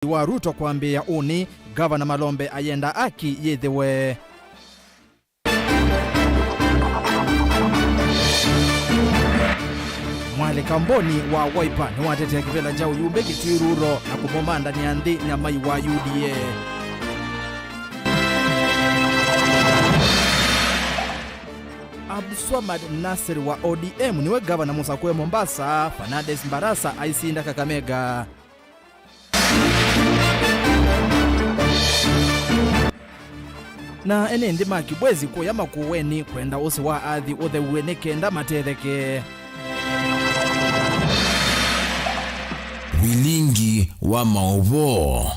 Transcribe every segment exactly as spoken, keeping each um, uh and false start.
wa Ruto kwambĩĩa ũnĩ, Ngavana Malombe ayenda aki yĩthĩwe. Mwalĩ Kamboni wa Wiper nĩwatetea kĩvĩla kya ũyumbĩ Kitui Rural na kũmũmandanĩa nthĩ nyamai wa U D A. Abdulswamad Nasir wa O D M nĩwe ngavana mũsakũe Mombasa, Fernandes Barasa aisinda Kakamega. Na ene nthĩ ma Kibwezi kũya Makueni kwenda ũsĩ wa athi ũthew'e nĩ kenda matetheke. Vilingi wa maũvoo.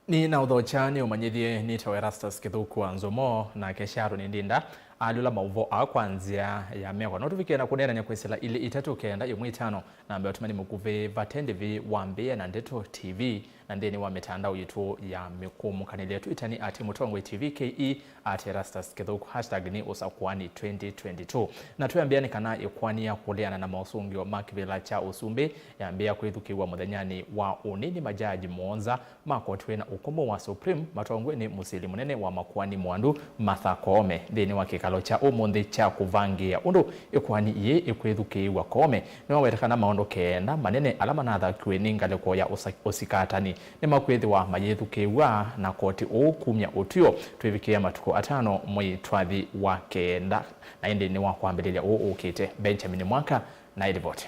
Nĩ na ũthokya nĩ ũmanyĩthye nĩtawa Erastus Kĩthũku wa Nzomo, nake Sharon Ndinda alũla maũvoo aa kwa nzĩa ya meko. No tũvike na kũneenany'a kwĩsĩla ilĩ itatũ kenda ĩmwe itano, namba ya ũtũmani mũkuvĩ vate ndĩvi wambĩĩe na Ndeto T V, na nthĩnĩ wa mĩtandao yitũ ya mĩkũmũkanĩlyo, Twitter nĩ at Mũtongoi T V K E, at Erastus Kĩthũku, hashtag nĩ Ũsakũani twenty twenty-two. Na twĩambĩa nĩ kana ĩkoani ya kũleana na maũsũngĩo ma kĩvĩla kya ũsumbĩ yambĩĩa kwĩthukĩĩw'a mũthenyanĩ wa ũnĩ nĩ majaji mũonza ma koti wĩ na ũkũmũ wa Supreme, matongoew'e nĩ mũsili mũnene wa makoani Mwandu Martha Koome, nthĩnĩ wa kĩkalo kya ũmũnthĩ kya kũvangĩĩa ũndũ ĩkoani yĩĩ ĩkwĩthukĩĩw'a. Koome nĩwaweta kana maũndũ kenda manene ala manathakiwe nĩ ngalĩko ya ũsa-, ũsikatani nĩmakwĩthĩwa mayĩthukĩĩw'a na koti ũũ kumya ũtw'ĩo twĩvikĩĩa matukũ atano mwei twathi wa kenda, na ĩndĩ nĩ wa kwambĩlĩlya ũũ ũkĩte. Benjamin Mwaka na ĩlivoti.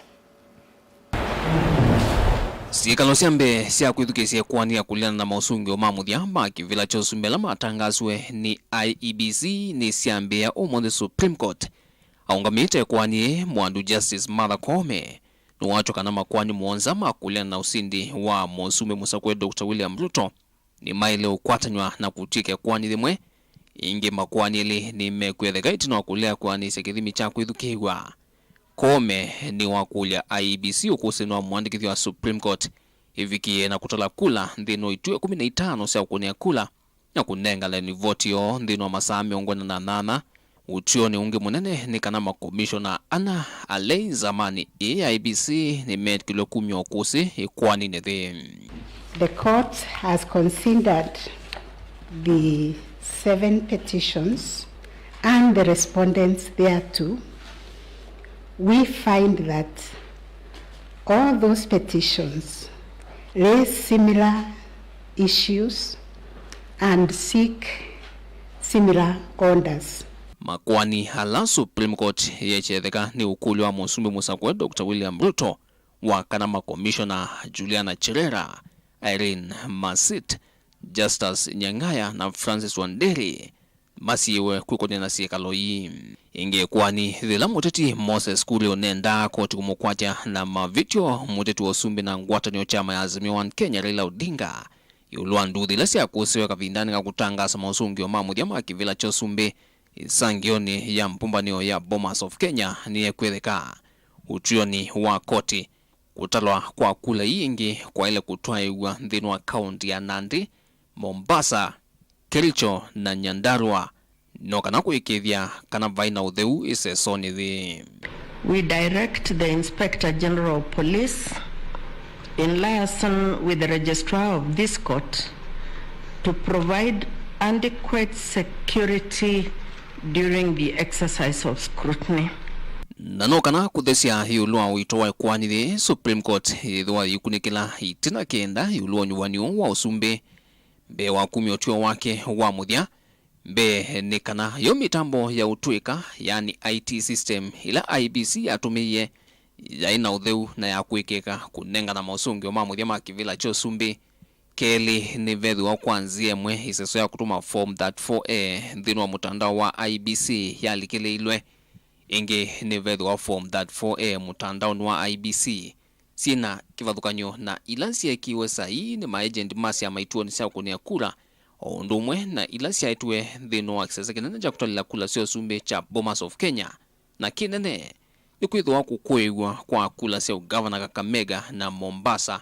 Syĩkalo sya mbee sya kwĩthukĩĩsya ĩkoani ya kũleana na maũsũngĩo ma mũthya ma kĩvĩla kya ũsumbĩ ala matangaasiwe nĩ I E B C nĩsyambĩĩa ũmũnthĩ Supreme Court. Aũngamĩte ĩkoani yĩĩ, Mwandu Justice Martha Koome nĩwatw'a kana makoani mũonza ma kũleana na ũsindi wa mũsumbĩ mũsakũe Doctor William Ruto nĩmaĩle ũkwatanw'a na kũtw'ĩka ĩkoani yĩmwe. Ĩngĩ makoani elĩ nĩmekwĩtheka ĩtina wa kũlea kũanĩsya kĩthimi kya kwĩthukĩĩw'a. Koome nĩwakũlya I E B C ũkũsĩĩnĩ wa mũandĩkĩthya wa Supreme Court ĩvikĩĩe na kũtala kula nthĩnĩ wa ituo ĩkũmi na itano sya ũkũnĩa kula na kũnengane livoti yoo nthĩnĩ wa masaa mĩongo ĩna na nyanya. Ũtw'ĩonĩ ũngĩ mũnene nĩ kana makomishona ana alei nzamanĩ ĩĩ ya I E B C nĩmeekĩlwe kumya ũkũsĩ ĩkoaninĩ yĩĩ. The court has considered the seven petitions and the respondents thereto. We find that all those petitions raise similar issues and seek similar orders. Makoani ala Supreme Court yekyetheka nĩ ũkũlyo wa mũsumbĩ mũsakũe Doctor William Ruto, wa kana makomishona Juliana Cherera, Irene Masit, Justus Nyang'aya na Francis Wanderi masiĩwe kwĩkũnĩa na syĩkalo ii. Ĩngĩ ĩkoani yĩla mũteti Moses Kuria ũnendaa koti kũmũkwatya na mavĩtyo mũteti wa ũsumbĩ na ngwatanĩo kyama ya Azimio One Kenya Raila Odinga ĩũlũ wa nduthi ila syakũsĩwe kavindanĩ ka kũtangaasa maũsũngĩo ma mũthya ma kĩvĩla kya ũsumbĩ ĩsangĩonĩ ya mbũmbanĩo ya Bomas of Kenya nĩyekwĩtheka. Ũtw'ĩonĩ wa koti, kũtalwa kwa kula ii ingĩ kwaĩle kũtwaĩw'a nthĩnĩ wa kaũnti ya Nandi, Mombasa, Kericho na Nyandarua, no kana kũĩkĩĩthya kana vai na ũtheu ĩsesonĩ yĩĩ. We direct the Inspector General of Police in liaison with the Registrar of this court to provide adequate security during the exercise of scrutiny. Na no kana kũthesya ĩũlũ wa ũito wa ĩkoani yĩĩ, Supreme Court yĩthĩwa yĩkunĩkĩla ĩtina kenda ĩũlũ wa ũnyuvani ũũ wa ũsumbĩ mbee wa kumya ũtw'ĩo wake wa mũthya. Mbee nĩ kana yo mĩtambo ya ũtũĩka, yani I T system, ĩla I E B C yatũmĩie yaĩ na ũtheu na ya kũĩkĩĩka kũnengana maũsũngĩo ma mũthya ma kĩvĩla kya ũsumbĩ. Kelĩ, nĩvethĩwa kwa nzĩa ĩmwe ĩseso ya kũtũma Form thirty-four A nthĩnĩ wa mũtandao wa I E B C yalikĩlĩilwe. Ĩngĩ, nĩvethĩwa Form thirty-four A mũtandaonĩ wa I E B C syĩ na kĩvathũkany'o na ila syeekĩiwe saii nĩ maagent ma syama ituonĩ sya ũkũnĩa kula, o ũndũ ũmwe na ila syaĩtwe nthĩnĩ wa kĩsese kĩnene kya kũtalĩla kula sya ũsumbĩ kya Bomas of Kenya. Na kĩnene nĩ kwĩthĩwa kũkũĩw'a kwa kula sya ũngavana Kakamega na Mombasa,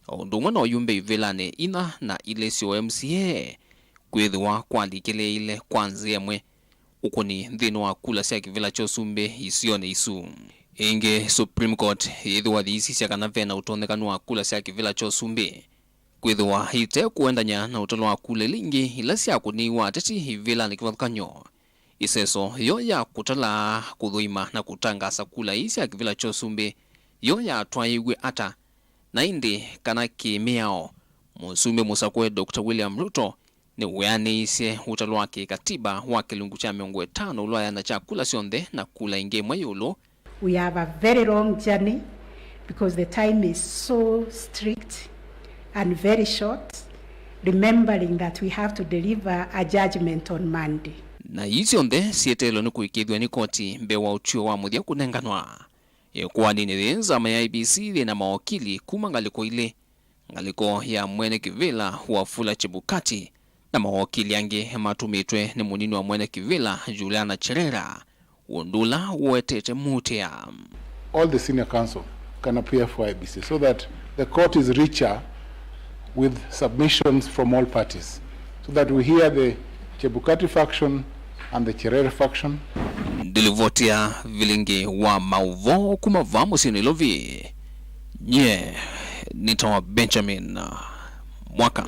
o ũndũ ũmwe na ũyumbe ivĩlanĩ inya na ilĩ sya M C A, kwĩthĩwa kwalikĩlĩĩile kwa nzĩa ĩmwe ũkũni nthĩnĩ wa kula sya kĩvĩla kya ũsumbĩ isionĩ isu. Ĩngĩ, Supreme Court yĩthĩwa yĩisisya kana ve na ũtonyekanu wa kula sya kĩvĩla kya ũsumbĩ kwĩthĩwa ite kũendany'a na ũtalo wa kula ila ingĩ ila syakũnĩiwe ateti ivĩlanĩ kĩvathũkany'o. Ĩseso yo ya kũtala, kũthũima na kũtangaasa kula ii sya kĩvĩla kya ũsumbĩ yo yatwaĩĩw'e ata, na ĩndĩ kana kĩ-mĩao, Mũsumbĩ mũsakũe Doctor William Ruto nĩweanĩisye ũtalo wa kĩkatiba wa kĩlungu kya mĩongo ĩtano ũla ũyana kya kula syonthe na kula ĩngĩ ĩmwe ĩũlũ. We have a very long journey because the time is so strict and very short, remembering that we have to deliver a judgment on Monday. Na ii syonthe syeteelwe nĩ kũĩkĩĩthw'a nĩ koti mbee wa ũtw'ĩo wa mũthya kũnenganwa. Ĩkoaninĩ yĩĩ, nzama ya I E B C yĩ na mawakili kuma ngalĩko ilĩ, ngalĩko ya mwene kĩvĩla Wafula Chebukati na mawakili angĩ matũmĩtwe nĩ mũnini wa mwene kĩvĩla Juliana Cherera, ũndũ ũla ũetete mũtĩa. All the senior counsel can appear for I E B C so that the court is richer with submissions from all parties, so that we hear the Chebukati faction and the Cherera faction. Ndilivoti ya vilingi wa maũvoo kuma vaa mũsyĩ Nairobi, nye nĩtawa Benjamin Mwaka.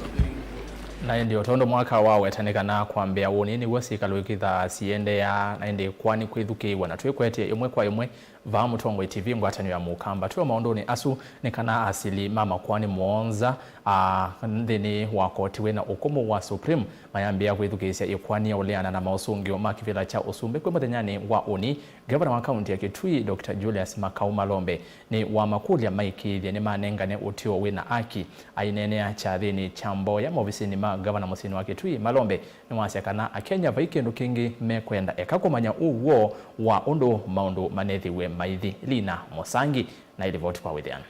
Na ĩndĩ o tondũ Mwaka waweta nĩ kana kwambĩa ũnĩ nĩw'o syĩkalo ikĩthaa siendeea, na ĩndĩ kwani kwĩthukĩĩw'a na twĩkwetye ĩmwe kwa ĩmwe vaa Mũtongoi T V ngwatanĩo ya Mũkamba. Twĩ o maũndũnĩ asu nĩ kana asili ma makoani mũonza, a, nthĩnĩ wa koti wĩ na ũkũmũ wa Supreme mayambĩĩa kwĩthukĩĩsya ĩkoani ya ũleana na maũsũngĩo ma kĩvĩla kya ũsumbĩ. Kwĩ mũthenyanĩ wa ũnĩ, ngavana wa kaunti ya Kitui, Doctor Julius Makau Malombe, nĩwamakũlya maĩkĩĩthye nĩmanengane ũtw'ĩo wĩ na aki. Aineenea kyathĩnĩ kya mboya maovisinĩ ma ngavana mũsyĩnĩ wa Kitui, Malombe nĩwasya kana Akenya vai kĩndũ kĩngĩ mekwenda eka kũmanya ũw'o wa ũndũ maũndũ manethĩwe maithi. Lina Mũsangi na ĩlivoti kwa wĩthĩano.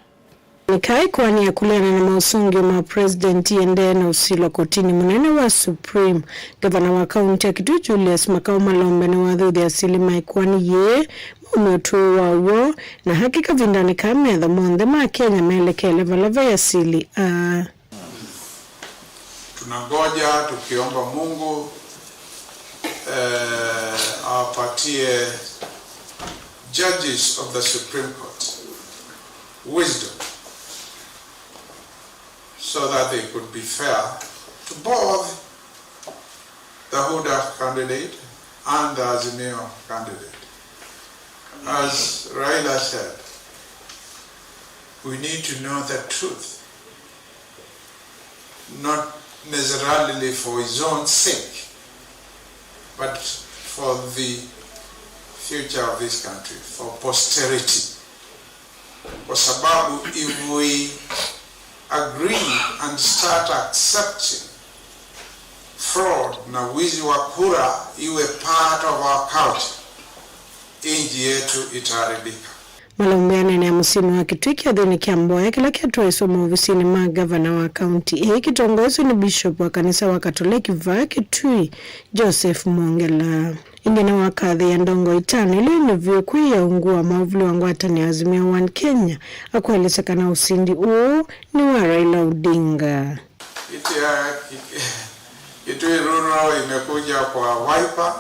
Nĩkaĩ ĩkoani ya kũleana na maũsũngĩo ma president ĩendee na ũsilwa kotinĩ mũnene wa Supreme. Ngavana wa kaunti ya Kitui Julius Makau Malombe nĩwathuthya asili ma ĩkoani yĩĩ maume ũtũo wa w'o, na hakĩ kavindanĩ kaa metho monthe ma Akenya melekele vala ve asili aa. Tunangoja tukiomba Mungu, eh, awapatie judges of the Supreme Court wisdom so that they could be fair to both the UDA candidate and the Azimio candidate. As Raila said, we need to know the truth, not necessarily for his own sake, but for the future of this country, for posterity. Kwa sababu if we agree and start accepting fraud na wizi wa kura iwe part of our culture, nchi yetu itaharibika. Malombe aneenea mũsyĩnĩ wa Kitui kyathĩnĩ kya mboya kĩla kyatwaĩswe maovisinĩ ma ngavana wa kaunti ĩĩ kĩtongoeswe nĩ Bishop wa kanisa wa Katoleki vaa Kitui, Joseph Mwongela. Ĩngĩ nĩwakathĩĩa ndongoi itano ila inĩ vyũ kwĩya ungu wa maũvuli wa ngwatanĩo Azimio One Kenya, akũelesya kana ũsindi ũũ nĩ wa Raila Odinga. Ĩtĩ ya Ki-, Kitui Rural imekuja kwa Wiper,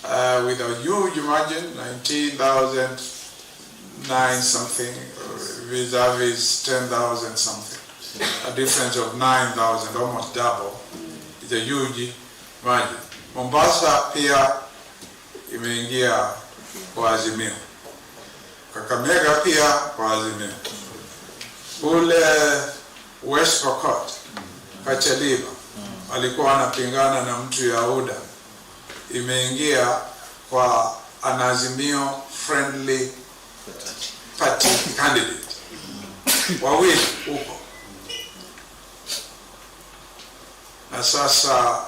uh, with a huge margin, nineteen thousand nine something, uh, vis-a-vis ten thousand something. A difference of nine thousand, almost double. It's a huge margin. Mombasa pia imeingia kwa Azimio. Kakamega pia kwa Azimio. Kule West Pokot, Kacheliba, alikuwa anapingana na mtu ya UDA. Imeingia kwa an Azimio friendly party candidate. Wawili huko. Na sasa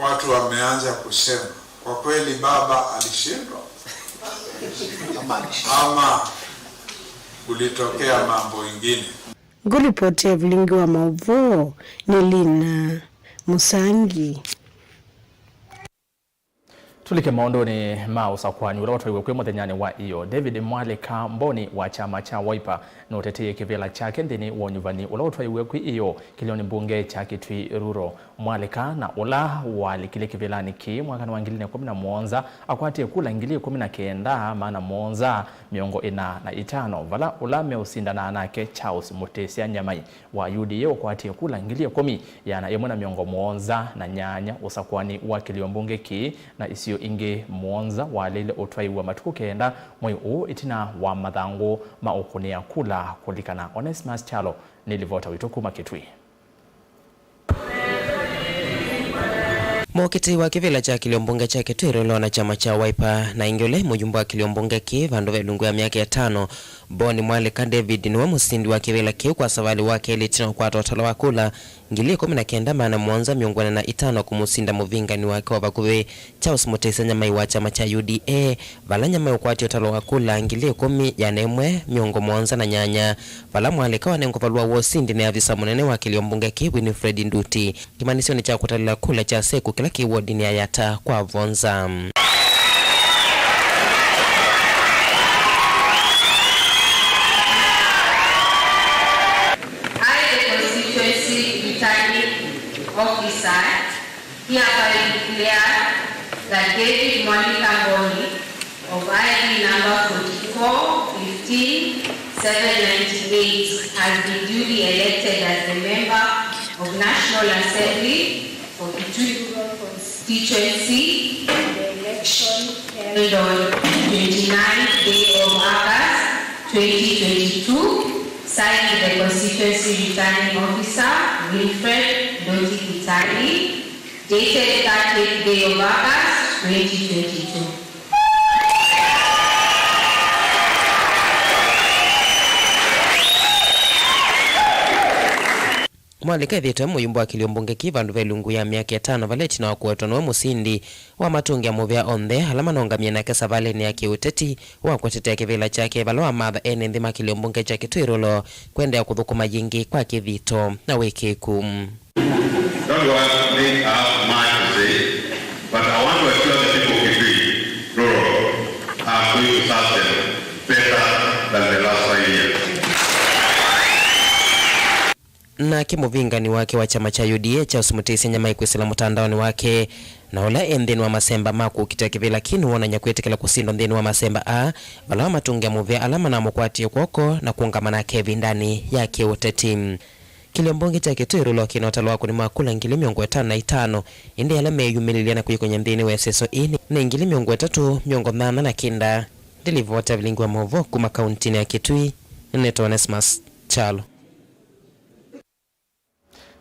watu wameanza kusema, kwa kweli baba alishindwa ama kulitokea mambo ingine. Ngũlipoti ya vilingi wa maũvoo nĩ Lina Mũsangi. Tũlike maũndũnĩ ma ũsakũani ũla watwaiwe kwĩ mũthenyanĩ wa ĩyoo. David Mwalĩka Mboni wa kyama kya Wiper nũtetee kĩvĩla kyake nthĩnĩ wa ũnyuvani ũla ũtwaiwe kwĩ ĩyoo kĩlĩonĩ mbunge kya Kitui Rural. Mwalĩka na ũla walikile kĩvĩlanĩ kĩĩ mwakanĩ wa ngili ilĩ na ĩkũmi na mũonza akwatie kula ngili ĩkũmi na kenda, maana mũonza, mĩongo ĩna na itano, vala ũla meũsindanaa nake Charles Mutisya Nyamai wa U D A ũkwatie kula ngili ĩkũmi, ĩana ĩmwe na mĩongo mũonza na nyanya ũsakũanĩ wa kĩlĩo mbunge kĩĩ na isio ingĩ mũonza waleile ũtwaiwa matukũ kenda mwei ũũ ĩtina wa mathangũ ma ũkũnĩa kula kũlikana. Onesmus Kyalo nĩ livota witũ kuma Kitui. Mũkitĩi wa kĩvĩla kya kĩlĩo mbunge kya Kitui Rural na kyama kya Wiper, na ĩngĩ ũla e mũyumba wa kĩlĩo mbunge kĩĩ vandũ va ĩlungu ya myaka ĩtano, Boni Mwalĩka David, nĩwe mũsindi wa kĩvĩla kĩu kwa savalĩ wa kelĩ ĩtina wa kũkwata ũtalo wa kula ngili ĩkũmi na kenda, maana mũonza, mĩongo ĩna na itano kũmũsinda mũvingani wake wa vakuvĩ Charles Mutisya Nyamai wa kyama kya U D A, vala Nyamai ũkwatie ũtalo wa kula ngili ĩkũmi, ĩana ĩmwe, mĩongo mũonza na nyanya, vala Mwalĩka wanengwa valũa wa ũsindi nĩ avisa mũnene wa kĩlĩo mbunge kĩĩ Winifred Nduti kĩmanyĩsyonĩ kya kũtalĩla kula kya seku kĩla kĩ wodinĩ ya Yatta kwa Vonza. I, the constituency returning officer, hereby declare that David Mwalĩka Boni of I D number forty-four fifteen seven ninety-eight has been duly elected as the member of National Assembly for Kitui Constituency. The election held on twenty-ninth day of August twenty twenty-two, signed the constituency returning officer, Winifred Ndoti Kitali, dated thirtieth day of August twenty twenty-two. Mwalĩka ethĩĩtwe e mũyumba wa kĩlĩo mbunge kĩĩ vandũ va ĩlungu ya myaka ĩtano, vala ĩtina wa kũwetwa nĩwe mũsindi wa matũngĩa mũvea onthe ala manongamie nake savalĩnĩ ya kĩũteti wa kũtetea kĩvĩla kyake, vala wamatha ene nthĩ ma kĩlĩo mbunge kya Kitui Rural kũendeea kũthũkũma yĩngĩ kwa kĩthito na wĩkĩĩku. Don't want me to have much to say, but I want to assure the people of Kitui Rural, I'm going to serve them better than the last five years. Nake mũvingani wake wa kyama kya U D A, Charles Mutisya Nyamai kwĩsĩla mũtandaonĩ wake, na ũla e nthĩnĩ wa masemba ma kũkita kĩvĩla kĩĩ nĩwonany'a kwĩtĩkĩla kũsindwa nthĩnĩ wa masemba aa, vala wamatũngĩa mũvea ala manamũkwatie kw'oko na kũũngama nake ĩvindanĩ ya kĩũteti. Kĩlĩo mbunge kya Kitui Rural kĩna ũtalo wa kũnĩma kula ngili mĩongo ĩtano na itano, ĩndĩ ala meyumĩlĩlya na kwĩkony'a nthĩnĩ wa ĩseso ĩĩ nĩ, nĩ ngili mĩongo ĩtatũ, mĩongo nyanya na kenda. Ndilivota vilingi wa maũvoo kuma kauntinĩ ya Kitui, nĩnĩtawa Onesmus Kyalo.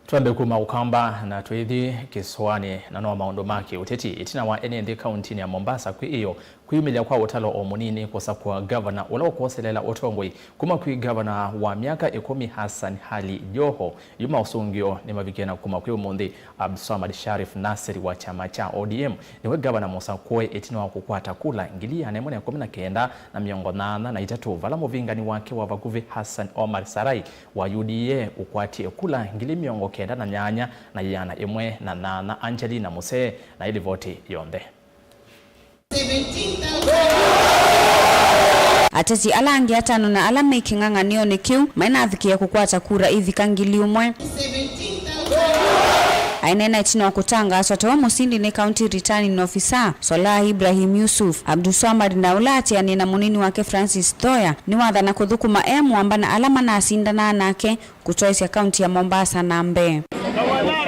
Twambe kuma Ũkamba na twĩthi kĩsũanĩ na no maũndũ ma kĩũteti. Ĩtina wa ene nthĩ kauntinĩ ya Mombasa kwĩyĩo kwĩyumĩlya kwa ũtalo o mũnini kũsakũa ngavana ũla ũkwoselela ũtongoi kuma kwĩ ngavana wa myaka ĩkũmi Hassan Ali Joho, yu maũsũngĩo nĩmavikie na kuma kwĩ ũmũnthĩ. Abdulswamad Sharif Nasir wa kyama kya O D M nĩwe ngavana mũsakũe ĩtina wa kũkwata kula ngili ĩana ĩmwe na ĩkũmi na kenda na mĩongo nyanya na itatũ, vala mũvingani wake wa vakuvĩ Hassan Omar Sarai wa U D A ũkwatie kula ngili mĩongo kenda na nyanya na ĩana ĩmwe na nyanya. Angelina Musee na ĩlivoti yonthe. Ateti ala angĩ atano na ala me kĩng'ang'anĩonĩ kĩu mainavikĩe kũkwata kura ivika ngili ũmwe. Aineena ĩtina wa kũtangaaswa tawe mũsindi nĩ County Returning Officer Swallah Ibrahim Yusuf, Abdulswamad na ũla atianĩe na mũnini wake Francis Thoya nĩwathana kũthũkũma e mũamba na ala manasindanaa nake kũtwaĩsya kaunti ya Mombasa na mbee.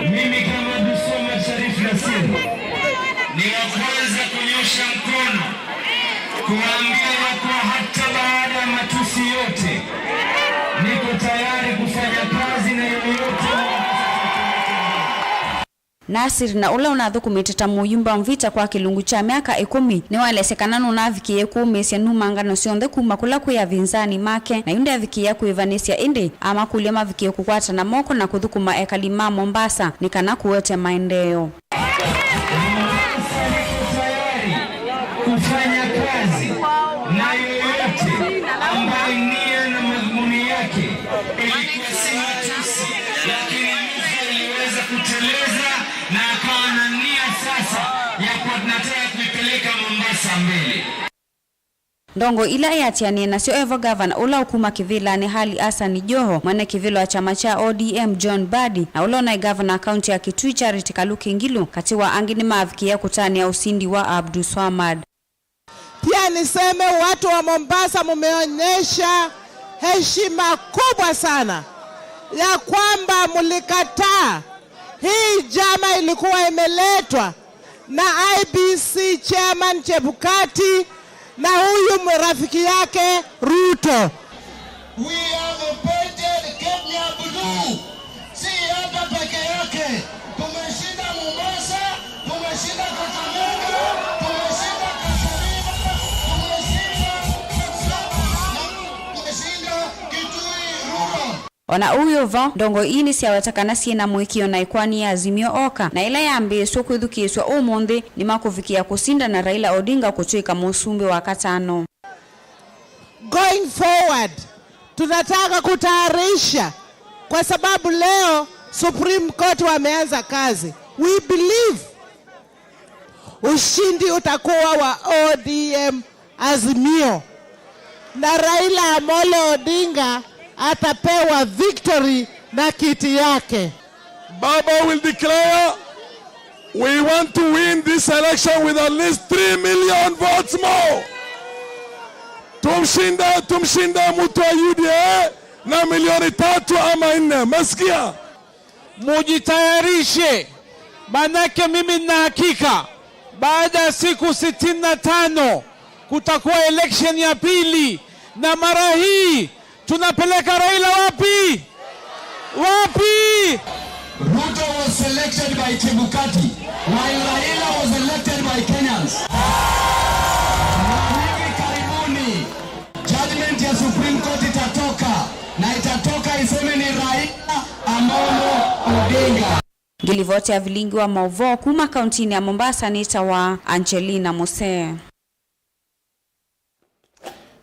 Mimi kama Abdulswamad Sharif Nasir, ni wa kwanza kunyosha mkono kuambia ya kuwa hata baada ya matusi yote, niko tayari kufanya kazi na yoyote. Nasir, na ũla ũnathũkũmĩte ta mũyumba Mvita kwa kĩlungu kya myaka ĩkũmi, nĩwaelesya kana nũnavikĩie kũũmĩĩsya numangano syonthe kuma kũla kwĩ avinzani make, na yu ndevikĩĩa kwĩĩvanĩsya, ĩndĩ amakũlya mavikĩe kũkwatana moko na kũthũkũma ekali ma Mombasa nĩ kana kũete maendeeo. Mombasa iko tayari kufanya kazi na yoyote ambaye nia na madhumuni yake ilikuwa si matusi, lakini mwisho iliweza kuteleza na akawa na nia sasa ya kuwa tunataka kuipeleka Mombasa mbele. Ndongoi ila eatĩanĩe nasyo evo ngavana ũla ũkuma kĩvĩlanĩ Ali Hassan Joho, mwene kĩvĩla wa kyama kya O D M John Mbadi, na ũla ũnaĩ ngavana wa kaunti ya Kitui Charity Kaluki Ngilu, katĩ wa angĩ, nĩmavikĩĩa kũtanĩa ũsindi wa Abdulswamad. Pia niseme watu wa Mombasa mumeonyesha heshima kubwa sana ya kwamba mlikataa hii njama ilikuwa imeletwa na I E B C chairman Chebukati na huyu rafiki yake Ruto. We have painted Kenya blue. Si hapa peke yake. Tumeshinda Mombasa, tumeshinda Kakamega, tumeshinda Athi River, tumeshinda Kapsabet, na tumeshinda Kitui Rural. O na ũu wĩ vo, ndongoi ii nĩsyaweta kana syĩ na mũĩkĩĩo na ĩkoani ya Azimio oka, na ĩla yambĩĩsw'e kwĩthukĩĩsw'a ũmũnthĩ, nĩmakũvikĩa kũsinda na Raila Odinga kũtw'ĩka mũsumbĩ wa katano. Going forward, tunataka kutayarisha kwa sababu leo Supreme Court wameanza kazi. We believe ushindi utakuwa wa O D M Azimio, na Raila Amolo Odinga atapewa victory na kiti yake. Baba will declare, we want to win this election with at least three million votes more. Tumshinde, tumshinde mtu wa U D A na milioni tatu ama nne. Mesikia? Mujitayarishe, manake mimi nina hakika baada ya siku sitini na tano kutakuwa election ya pili, na mara hii tunapeleka Raila wapi? Wapi? Ruto was selected by Chebukati, while Raila was elected by Kenyans. Na hivi karibuni, judgment ya Supreme Court itatoka, na itatoka iseme ni Raila Amolo Odinga. Ngilivoti ya vilingi wa mauvoo kuma kauntinĩ ya Mombasa nĩtawa Angelina Musee.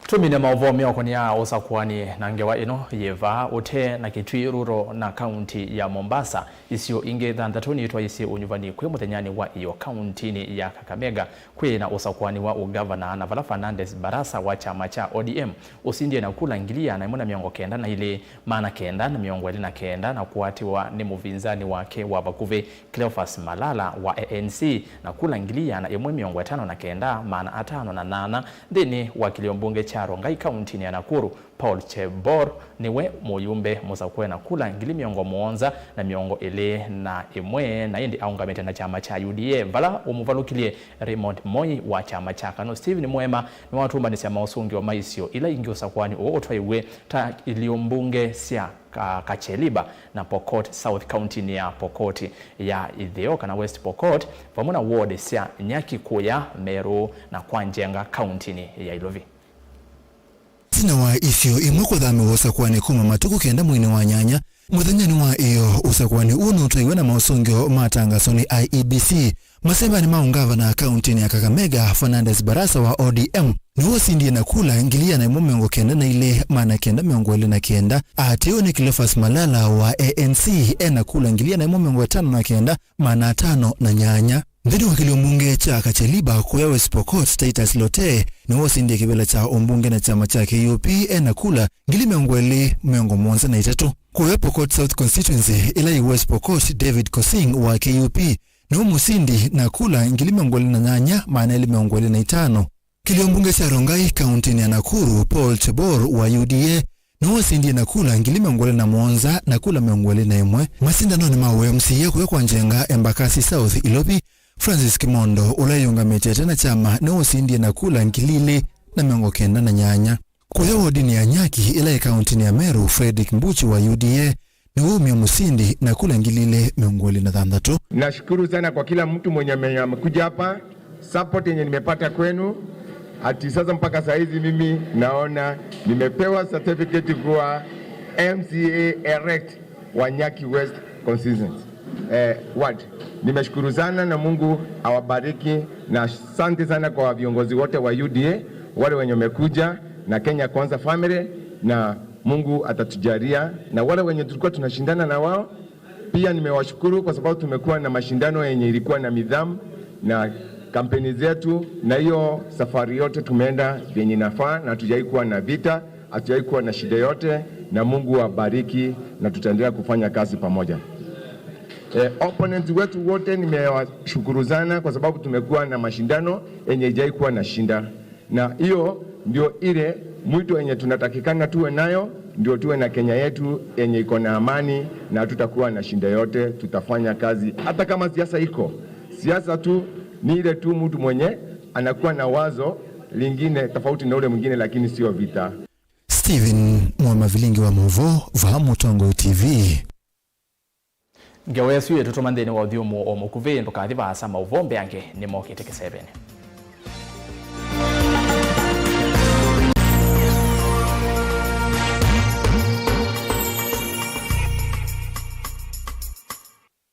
Tũmine maũvoo meũkonĩa ũsakũani na ngewa ĩno yĩ vaa ũtee na Kitui Rural na kaunti ya Mombasa. Isio ingĩ thanthatũ nĩtwaisye ũnyuvani kwĩ mũthenyanĩ wa ĩyo kauntinĩ ya Kakamega kwĩ na ũsakũani wa ũngavana, na vala Fernandes Barasa wa kyama kya O D M ũsindie na kula ngili ĩana ĩmwe na mĩongo kenda na ilĩ, maana kenda na mĩongo ĩlĩ na kenda, na kũatĩwa nĩ mũvinzani wake wa vakuvĩ Cleophas Malala wa A N C na kula ngili ĩana ĩmwe mĩongo ĩtano na kenda, maana atano na nyanya nthĩnĩ wa kĩlio mbunge kya Rongai kauntinĩ ya Nakuru. Paul Chebor nĩwe mũyumbe mũsakũe na kula ngili mĩongo mũonza na mĩongo ĩlĩ na ĩmwe, na ĩndĩ aũngamĩte na kyama kya U D A vala ũmũvalũkilye Raymond Moi wa kyama kya KANU. Stephen Mwema nĩwatũmbanĩsya maũsũngĩo ma isio ila ingĩ ũsakũanĩ ũũ ũtwaiwe ta ilio mbunge sya Ka-, Kacheliba na Pokot South, kauntinĩ ya Pokot ya ĩtheo kana West Pokot, vamwe na ward sya Nyaki, Kuya, Meru na Kwa Njenga, kauntinĩ ya Ilovi. Ĩtina wa isio imwe kũthamĩwa ũsakũanĩ kuma matukũ kenda mweinĩ wa nyanya, mũthenyanĩ wa ĩyo, ũsakũanĩ ũũ nũtwaiwe na maũsũngĩo ma tangaso nĩ I E B C. Masembanĩ ma ũngavana kauntinĩ ya Kakamega, Fernandes Barasa wa O D M nĩwe ũsindie na kula ngili ĩana ĩmwe mĩongo kenda na ilĩ, maana kenda mĩongo ĩlĩ na kenda. Aatĩĩwe nĩ Cleophas Malala wa A N C e na kula ngili ĩana ĩmwe mĩongo ĩtano na kenda, maana atano na nyanya. Nthĩnĩ wa kĩlio mbunge kya Kacheliba, Kuya West Pokot, Titus Lotee nĩwe ũsindie kĩvĩla kya ũmbunge na kyama kya K U P e na kula ngili mĩongo ĩlĩ mĩongo mũonza na itatũ. Kuya Pokot South Constituency, ĩla yĩ West Pokot, David Kosing wa K U P nĩwe mũsindi na kula ngili mĩongo ĩlĩ na nyanya, maana elĩ mĩongo ĩlĩ na itano. Kĩlio mbunge kya Rongai kauntinĩ ya Nakuru, Paul Chebor wa U D A nĩwe ũsindie na kula ngili mĩongo ĩlĩ na mũonza na kula mĩongo ĩlĩ na ĩmwe. Masindanonĩ ma ũ M C A kũya Kwa Njenga, Embakasi South, Ilovi, Francis Kimondo, ũla ĩyũngamĩte ĩte na kyama, nĩwe ũsindie na kula ngili ilĩ na mĩongo kenda na nyanya. Kũya wodinĩ ya Nyaki, ĩla ĩ kauntinĩ ya Meru, Fredrick Mbuchi wa U D A nĩwe umie mũsindi na kula ngili ilĩ mĩongo ĩlĩ na thanthatũ. Nashukuru sana kwa kila mtu mwenye ame-, amekuja hapa. Support yenye nimepata kwenu, hati sasa mpaka saa hizi mimi naona nimepewa certificate kuwa M C A elect wa Nyaki West Constituency, eh, ward. Nimeshukuru sana na Mungu awabariki, na asante sana kwa viongozi wote wa U D A, wale wenye wamekuja na Kenya Kwanza family, na Mungu atatujalia. Na wale wenye tulikuwa tunashindana na wao, pia nimewashukuru kwa sababu tumekuwa na mashindano yenye ilikuwa na nidhamu na kampeni zetu, na hiyo safari yote tumeenda vyenye inafaa, na hatujawahi kuwa na vita, hatujawahi kuwa na shida yote, na Mungu awabariki, na tutaendelea kufanya kazi pamoja. Eh, opponents wetu wote nimewashukuru sana kwa sababu tumekuwa na mashindano yenye haijawahi kuwa na shinda. Na hiyo ndio ile mwito yenye tunatakikana tuwe nayo, ndio tuwe na Kenya yetu yenye iko na amani na hatutakuwa na shinda yote, tutafanya kazi hata kama siasa iko. Siasa tu ni ile tu mtu mwenye anakuwa na wazo lingine tofauti na ule mwingine, lakini sio vita. Stephen Mwamavilingi wa Movo, va Mũtongoi T V. Ngewa ĩsu ĩtũtũma nthĩnĩ wa ũthyũmũo o mũkuvĩ, ndũkathi vaasa, maũvoo mbeange nĩmokĩte kĩsevenĩ.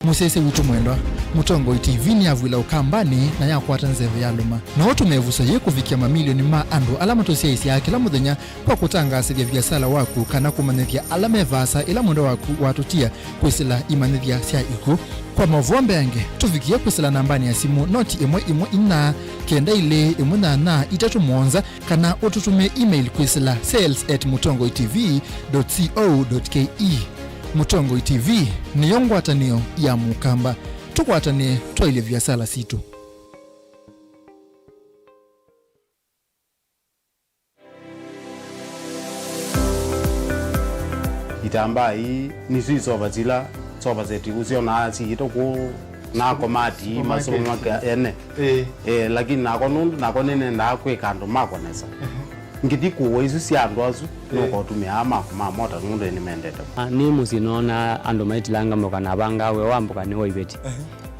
Mũsyaĩĩsya witũ mwendwa, Mũtongoi T V nĩyavw'ĩla Ũkambanĩ na yakwata nzeve yalũma. No ũtũme ĩvuso yĩĩ kũvikĩa mamilioni ma andũ ala matũsyaĩĩsyaa kĩla mũthenya kwa kũtangaasĩthya viasala waku kana kũmanyĩthya ala me vaasa ĩla mwendwa waku watũtia kwĩsĩla imanyĩthya sya ikw'ũ. Kwa maũvoo mbeange, tũvikĩe kwĩsĩla nambanĩ ya simũ noti ĩmwe ĩmwe inya kenda ilĩ ĩmwe nyanya itatũ mũonza, kana ũtũtũmĩe email kwĩsĩla sales at mũtongoi T V dot co dot K E. Mũtongoi T V nĩyo ngwatanĩo ya Mũkamba. Tũkwatanĩe twaĩlye viasala sitũ. Itambaa ii nĩsyo isova sila sova seti ũsyonaa siĩtwe kũu na komati masomo make ene. Ĩĩ. Eh, lakini nakwa nũndũ nakwa nĩnendaa kwĩka andũ makwa nesa. Ngĩthi kũwa isu sya andũ asu, nũkotũmĩaa makwa ma mota nũndũ nĩmendete. Ah, nĩ mũsyĩ noona andũ maitilanga mboka na vangaa wĩa wa mboka nĩ wa iveti.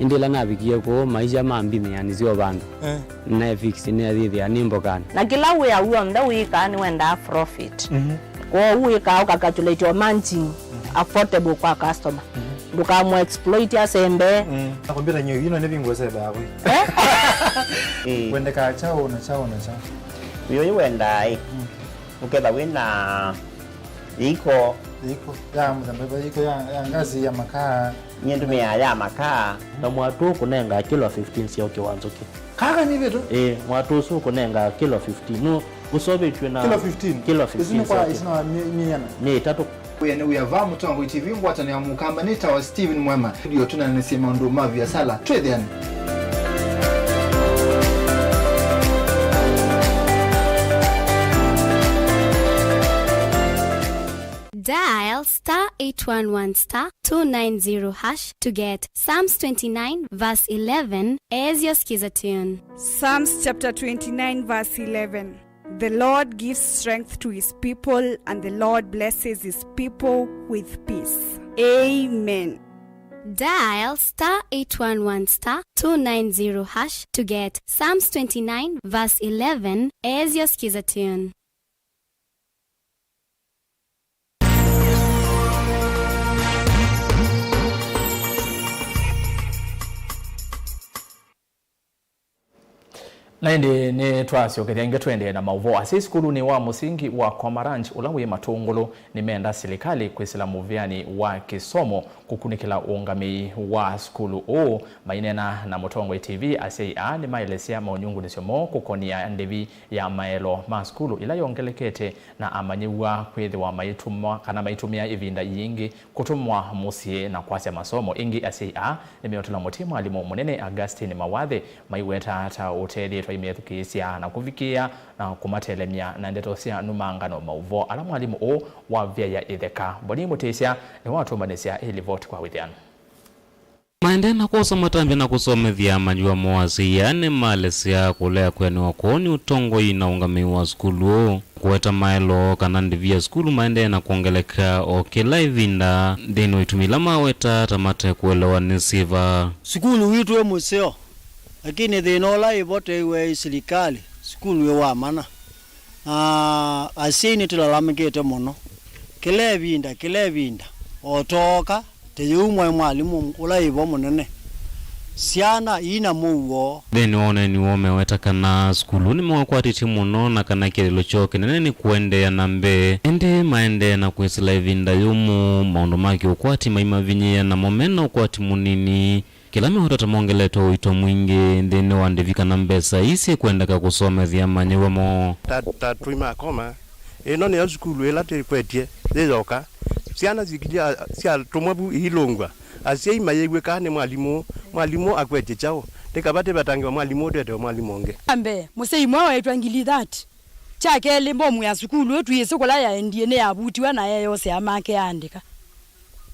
Ĩndĩ ĩla navikie kũu, maisha ma mbimĩa nĩsyo vandũ. Eh. Nae fix nĩathĩthĩa nĩ mbokanĩ. Na kĩla wĩa w'onthe wĩkaa nĩwendaa profit. Mhm. Kwoou wĩkaa ũkacalculate o margin affordable kwa customer. Mhm. Ndũkamũ exploit asembe. Mm. Na kompyuta nyo ino nĩ vingu sembe hapo. Eh? Eh. Wendekaa chao na chao na chao. Wĩũyũ wendaa ĩ. Mm. Ũketha wĩ na iko. Iko ya mũthemba, iko ya, ya ngazi ya makaa. Nyie ndũmĩaa ya makaa. Na mwatũ ũkũnengaa kilo fifteen sya ũkĩ wa nzũkĩ. Kaka nĩ vitu? Ĩĩ, mwatũ ũsu ũkũnengaa kilo fifteen. Nũ ũsovĩtw'e na kilo fifteen? Kilo fifteen. Isu nĩ kwa sya ũkĩ. Isu na mi-, miana? Nĩ ĩtatũ. Wĩa nĩ wĩa va Mũtongoi T V, ngwatanĩo ya Mũkamba, nĩtawa Stephen Mwema. Ndio tũnanĩsye maũndũ ma viasala. Twĩthĩane. Dial star eight one one star two nine zero hash to get Psalms twenty-nine verse eleven as your skiza tune. Psalms chapter twenty-nine verse eleven. The Lord gives strength to his people, and the Lord blesses his people with peace. Amen. Dial star eight one one star two nine zero hash to get Psalms twenty-nine verse eleven as your skiza tune. Na ĩndĩ nĩtwasyokethya ĩngĩ tũendee na maũvoo. Asyai sukulunĩ wa mũsingi wa Kwama Ranch, ũla wĩ Matũngũlũ, nĩmenda silikalĩ kwĩsĩla mũvĩanĩ wa kĩsomo kũkunĩkĩla ũũngamĩi wa sukulu ũũ. Maineena na Mũtongoi T V, asyai aa nĩmaelesya maũnyungunyĩsyo moo kũkonĩa ndĩvi ya maelo ma sukulu ĩla yongelekete, na amanyĩw'a kwĩthĩwa maitũmwa kana maitũmĩa ĩvinda yingĩ kũtũmwa mũsyĩ na kwasya masomo. Ĩngĩ, asyai aa nĩmeũtũla mũtĩ mwalimũ mũnene Augustine Mawathe, maiweta ta ũtethĩĩtwe aimethukĩĩsya na kũvikĩĩa na kũmatelemya na ndeto sya numangano maũvoo ala mwalimũ ũũ wa Vyaya Itheka, Mboni Mũtĩsya, nĩwatũmbanĩsya ĩ livoti kwa wĩthĩano. Maendee na kwosa matambya na kũsomethya amanyĩw'a moo, asyai aa nĩmalesya kũlea kwĩanĩwa kwoo nĩ ũtongoi na ũũngamĩi wa sukulu ũũ, kũweta maelo kana ndĩvi ya sukulu maendee na kwongeleka o kĩla ĩvinda nthĩnĩ wa itumi ila maweta ta mate kũelewa nĩ syĩva. Sukulu witũ wĩ mũseo, lakini thĩna ũla ĩvo teiwe ĩ silikalĩ, sukulu wĩ wa mana. Na asyai nĩtũlalamĩkĩte mũno. Kĩla ĩvinda, kĩla ĩvinda, o twooka, tũyĩumwa ĩ mwalimũ ũla wĩvo mũnene. Syana iina mũuo. Nthĩnĩ wa ũneeni woo meweta kana sukulu nĩmaũkwatĩtye mũno na kana kĩeleelo kyoo kĩnene nĩ kũendeea na mbee. Ĩndĩ maendee na kwĩsĩla ĩvinda yũmũ, maũndũ ma kĩũkwati maimavinyĩĩa, namo mena ũkwati mũnini. Kĩla meũtata mongeletwe ũito mwingĩ nthĩnĩ wa ndĩvi kana mbesa ii syĩkwendeka kũsomethya amanyĩw'a moo. Ta, ta tũimakoma, ĩno nĩyo sukulu ĩla twĩkwetye yĩ yoka. Syana sikilya syatũmwa vu iilũngw'a. Asyai mayĩw'ĩkaa nĩ mwalimũ, mwalimũ akwetye kyaũ? Nĩ kavati vatangĩwa mwalimũ ũtetewe mwalimũ ũngĩ. Wa mbee, mũsyai mwe waetwa ngili thirty. Kya kelĩ, mbomu ya sukulu ĩyo twĩsĩ kũla yaendie nĩyavutiwa na eyoosea make aandĩka.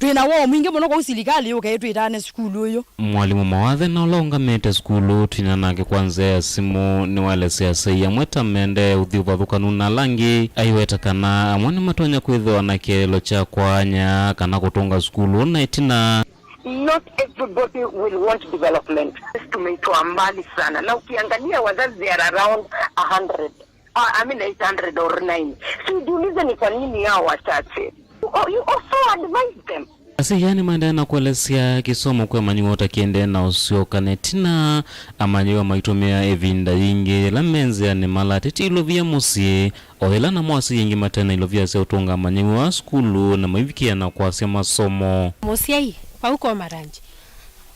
Twĩ na woo mwingĩ mũno kwoou silikalĩ yũke ĩtwĩtaane sukulu ũyũ. Mwalimũ Mawathe, na ũla ũngamĩte sukulu twina nake kwa nzĩa ya simũ, nĩwaelesya asyai amwe ta mendee ũthyũ vathũkanu na ala angĩ aiweta kana amwe nĩmatonya kwĩthĩwa na kĩeleelo kya kwaany'a kana kũtũnga sukulu na ĩtina. Not everybody will want development. Tumeitoa mbali sana. Na ukiangalia wazazi, they are around a hundred. Ah, I mean eight hundred or nine. Si ujiulize ni kwa nini hao wachache? You, you also advise them. Asyai aa nĩmaendeea na kũelesya kĩsomo kwĩ amanyĩw'a ta kĩendee na ũseo kana ĩtina amanyĩw'a maitũmĩa ĩvinda yingĩ yĩla me nzĩanĩ malatĩtye ilovia mũsyĩ, o yĩla namo asyai aingĩ mate na ilovia sya ũtũnga amanyĩw'a sukulu na maivikĩa na kwasya masomo. Mũsyai, vau Komaranji,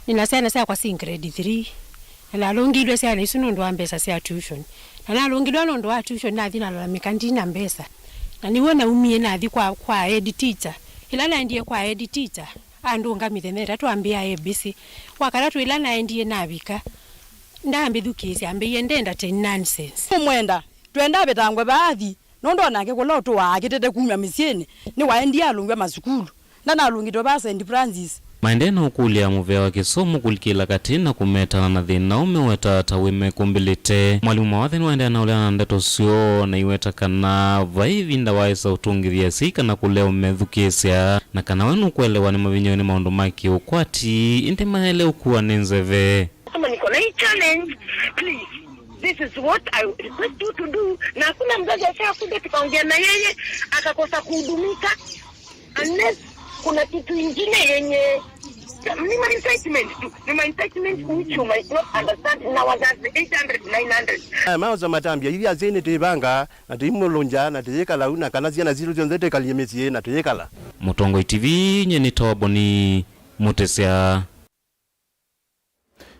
nĩna syana syakwa syĩ grade three, na nalũngilw'e syana isu nũndũ wa mbesa sya tuition. Na nalũngilw'e nũndũ wa tuition, nathi nalalamĩka ndina mbesa. Na nĩw'o naumie nathi kwa, kwa head teacher. Ĩla naendie kwa head teacher, andũnga mĩthenya ĩtatũ ambĩa A B C. Wa katatũ ĩla naendie navika, ndambĩthukĩĩsya, ambĩie, "Ndenda ten nonsense." Ũmwenda, twenda avĩtangwe vaathi. Nũndũ o nake kũla ũtũaa akĩtete kumya mĩsyĩnĩ, nĩwaendie alũngw'a masukulu. Ndanalũngĩtwe vaa Saint Francis. Maendee na ũkũlya mũvea wa kĩsomo kũlikĩla katĩ na kũmetana na thĩna ũũ mewetaa ta wĩ mekũmbĩlĩte. Mwalimũ Mawathe nĩwaendee na ũleana na ndeto syoo na iweta kana vai ĩvinda waaĩsa ũtũngĩthya asyai kana kũlea ũmethukĩĩsya, na kana we nũkũelewa nĩmavinyĩwe nĩ maũndũ ma kĩũkwati, ĩndĩ mayaĩle ũkua nĩ nzeve. Kama niko na hii challenge, please, this is what I request you to do. Na hakuna mzazi ashakuja tukaongea na yeye akakosa kuhudumika unless kuna kitu ingine yenye ni ma incitement tu, ni ma incitement which you might not understand. Na wazazi eight hundred, nine hundred. Aya maoza matambya ithi asyai nĩtĩvanga na tĩimũlũngya na tĩyĩkala u na kana syana sitũ syonthe tĩkalie mĩsyĩ na tĩyĩkala. Mũtongoi T V, nyie nĩ Toboni Mũtĩsya.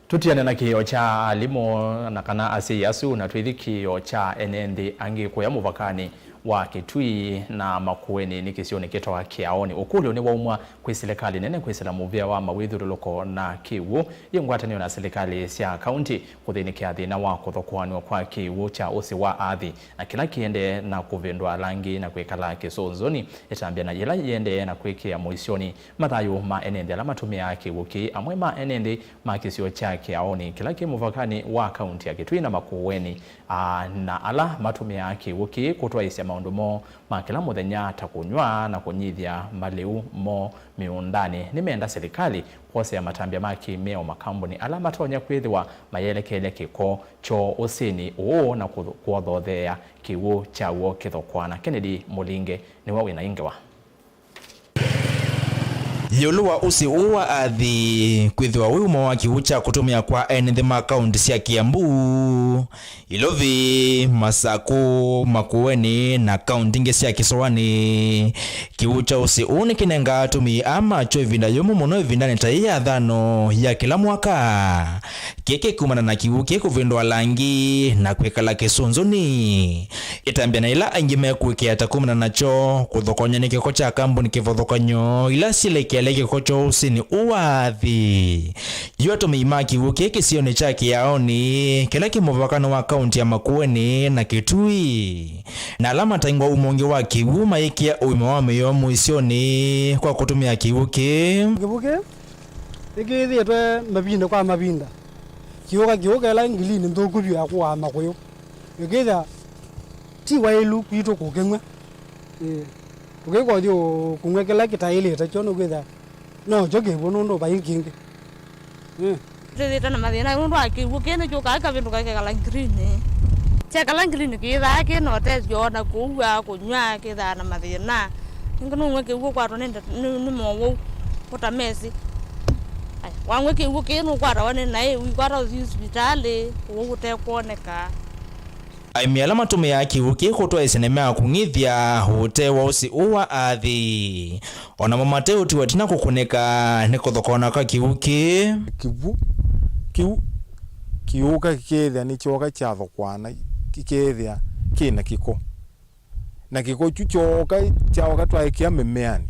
Tũtiane na kĩĩo kya alimũ na kana asyai asu, na twĩthi kĩĩo kya ene nthĩ angĩ kũya mũvakanĩ wa Kitui na Makueni nĩ kĩsionĩ kĩtawa Kĩaoni. Ũkũlyo nĩwaumwa kwĩ silikalĩ nene kwĩsĩla mũvĩa wa mawĩthyũlũlũko na kĩw'ũ yĩ ngwatanĩo na silikalĩ sya kaunti kũthĩnĩkĩa thĩna wa kũthokoanw'a kwa kĩw'ũ kya ũsĩ wa athi, na kĩla kĩendee na kũvĩndũa ala angĩ na kwĩkala kĩsũnzũnĩ, ĩtambya na yĩla yĩendee na kwĩkĩa mũisyonĩ mathayũ ma ene nthĩ ala matũmĩaa kĩw'ũ kĩĩ. Amwe ma ene nthĩ ma kĩsio kya Kĩaoni kĩla kĩ mũvakanĩ wa kaunti ya Kitui na Makueni, aa, na ala matũmĩaa kĩw'ũ kĩĩ kũtwaĩĩsya maũndũ moo ma kĩla mũthenya ta kũnyw'a na kũnyithya malĩu moo mĩũndanĩ, nĩmenda silikalĩ kwosea matambya ma kĩ-mĩao makambuni ala matonya kwĩthĩwa mayelekelya kĩko kyoo ũsĩnĩ ũũ na kũtho-, kwothotheea kĩw'ũ kyaw'o kĩthokoana. Kennedy Mũlinge nĩwe wĩna ĩ ngewa. Ĩũlũ wa ũsĩ ũũ wa athi kwĩthĩwa wĩ ũmwe wa kĩw'ũ kya kũtũmĩa kwa ene nthĩ ma kaunti sya Kiambu, Ilovi, Masakũ, Makueni na kaunti ingĩ sya kĩsũanĩ, kĩw'ũ kya ũsĩ ũũ nĩkĩnengaa atũmĩi aa makyo ĩvinda yũmũ mũno ĩvindanĩ ta yĩĩ ya thano ya kĩla mwaka. Kĩĩ kĩkumana na kĩw'ũ kĩĩ kũvĩndũa langi na kwĩkala kĩsũnzũnĩ. Ĩtambya na ila aingĩ mekũĩkĩĩa ta kumana nakyo kũthokony'a nĩ kĩko kya kambuni kĩvathũkany'o ila syĩlekeelya kĩko kyoo ũsĩnĩ ũũ wa athi. Yu atũmĩi ma kĩw'ũ kĩĩ kĩsionĩ kya Kĩaoni kĩla kĩ mũvakanĩ wa kaunti ya Makueni na Kitui, na ala mataingwa umo ũngĩ wa kĩw'ũ mayĩkĩa ũima wa mĩoo mũisyonĩ kwa kũtũmĩa kĩw'ũ kĩĩ. Kĩw'ũ kĩĩ nĩkĩthĩĩtwe mavinda kwa mavinda kĩũka kĩũka ĩla ngilini nthũku vyũ ya kũaa makũyũ. Ĩkĩthĩa ti waĩlu kwitũ kũkĩnyw'a. Ĩĩ. Tũkĩkothi kũnyw'a kĩla kĩtaĩlĩte kyo nĩkwĩthĩa nokyo kĩw'ũ nũndũ vai kĩngĩ. Ĩĩ. Twĩthĩĩtwe na mathĩna nũndũ wa kĩw'ũ kĩĩ nĩkyũkaa kavĩndũka kĩkekala ngirini. Kyekala ngirini kĩthaa kĩ na ũtethyo ona kũua, kũnyw'a kĩthaa na mathĩna. Nĩngĩ nũnyw'a kĩw'ũ ũkwatwa nĩ nde-, nĩ, nĩ mowau ũtamesĩ. Aya, wanyw'a kĩw'ũ kĩĩ nũkwatawa nĩ naĩ, ũikwata ũthi sivitalĩ, ũwau ũtekwoneka. Aĩmi ala matũmĩaa kĩw'ũ kĩĩ kũtwaĩsya nĩmeakung'ĩthya ũtee wa ũsĩ ũũ wa aathi. O namo mateũtiwa ĩtina kũkunĩka nĩ kũthokona kwa kĩw'ũ kĩĩ. Kĩw'ũ kĩu kĩũka kĩkethĩa nĩkyoka kyathokoana, kĩkethĩa kĩ na kĩko. Na kĩko kyu kyoka kyaoka twaĩkĩa mĩmeanĩ,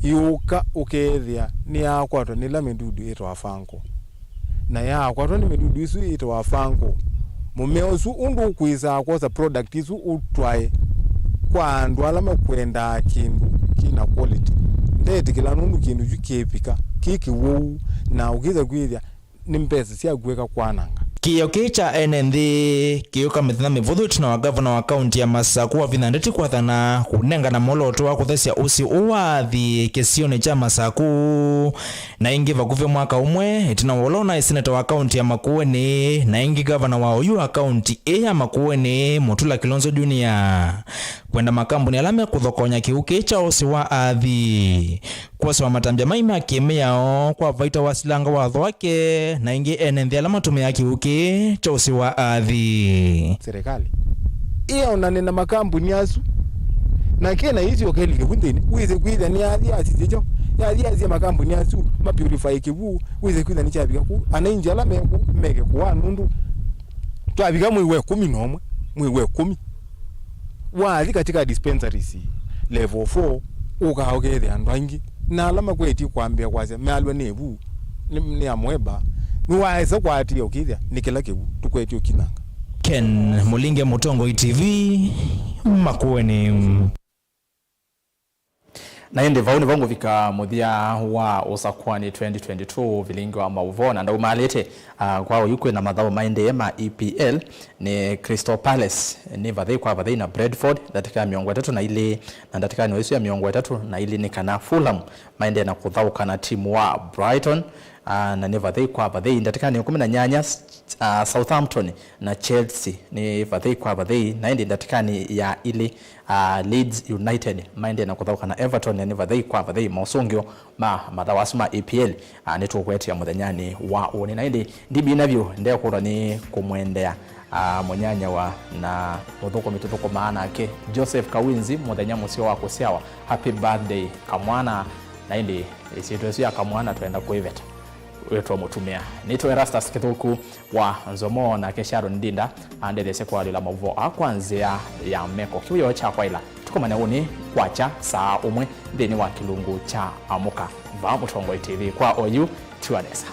yũka ũkethĩa nĩyakwatwa nĩ ĩla mĩdudu ĩtawa fungal. Na yakwatwa nĩ mĩdudu ĩsu ĩtawa fungal, mũmea ũsu ũndũ ũkwĩsaa kwosa product ĩsu ũtwae kwa andũ ala makwendaa kĩndũ kĩ na quality, ndetĩkĩla nũndũ kĩndũ kyu kĩvika kĩ kĩw'ou na ũkĩsa kwĩthĩa nĩ mbesa syaku eka kwananga. Kĩĩo kĩĩ kya ene nthĩ kĩũka mĩthenya mĩvũthũ ĩtina wa ngavana wa kaunti ya Masaku Wavinya Ndeti kwathana kũnengana mwolooto wa kũthesya ũsĩ ũũ wa aathi kĩsionĩ kya Masaku. Na ĩngĩ vakuvĩ mwaka ũmwe ĩtina wa ũla ũnaĩ seneta wa kaunti ya Makueni, na ĩngĩ ngavana wa oyu wa kaunti ĩĩ ya Makueni, Mutula Kilonzo Junior, kwenda makambuni ala mekũthokonya kĩw'ũ kĩĩ kya ũsĩ wa aathi kwosewa matambya mai ma kĩmĩao kwa vaita wa silanga watho wake, na ĩngĩ ene nthĩ ala matũmĩaa kĩw'ũ kĩĩ kya ũsĩ wa aathi. Serikali ĩaonane na makambuni asu, na kĩna isi ũkelike vu nthĩnĩ, wĩse kwĩthĩa nĩ yathi asisye kyo, yathi asisye makambuni asu ma purify kĩw'ũ, wĩse kwĩthĩa nĩkyavika kũu, anainji ala meku meke kũa nũndũ twavika mwei wa ĩkũmi na ũmwe, mwei wa ĩkũmi, wathi katika dispensaries level four, ũkaa ũkethĩa andũ aingĩ, na ala makwetye kwambĩa kwasya mealwa nĩ vu, nĩ, nĩ amweba, nĩwaesa kwatĩĩa ũkĩthĩa nĩ kĩla kĩw'ũ tũkwetye ũkinanga. Ken Mũlinge, Mũtongoi T V, Makueni. Na ĩndĩ vau nĩvo ngũvika mũthya wa ũsakũani twenty twenty-two vilingi wa maũvoo, na ndaumaalĩte, ah, kwa oyu kwĩna mathaũ maendee ma E P L. Nĩ Crystal Palace nĩ vathei kwa vathei na Brentford ndatĩka ya mĩongo ĩtatũ na ilĩ, na ndatĩkanĩ o ĩsu ya mĩongo ĩtatũ na ilĩ nĩ kana Fulham maendee na kũthaũka na timu wa Brighton, ah, na nĩ vathei kwa vathei. Ndatĩkanĩ ĩkũmi na nyanya, ah, Southampton na Chelsea nĩ vathei kwa vathei, na ĩndĩ ndatĩkanĩ ya ilĩ, ah, Leeds United maendee na kũthaũka na Everton, na nĩ vathei kwa vathei. Mosũngĩo ma mathaũ asu ma E P L, ah, nĩtũkũetea mũthenyanĩ wa ũnĩ, na ĩndĩ ndimina vyũ, ndekũlwa nĩ kũmwendea, ah, mũnyanyawa na mũthũkũmi tũthũkũmaa nake, Joseph Kawinzi, mũthenya mũseo wa kũsyawa. Happy birthday kamwana. Na ĩndĩ ĩsyĩtwa ĩsu ya kamwana twenda kũĩveta, wĩtwa mũtumĩa. Nĩtwa Erastus Kĩthũku wa Nzomo, nake Sharon Ndinda andetheesye kũalyũla maũvoo aa kwa nzĩa ya meko. Kĩwĩoo kya kwaĩla, tũkomane ũnĩ kwakya saa ũmwe nthĩnĩ wa kĩlungu kya Amũka vaa Mũtongoi T V. Kwa oyu, tiwa nesa.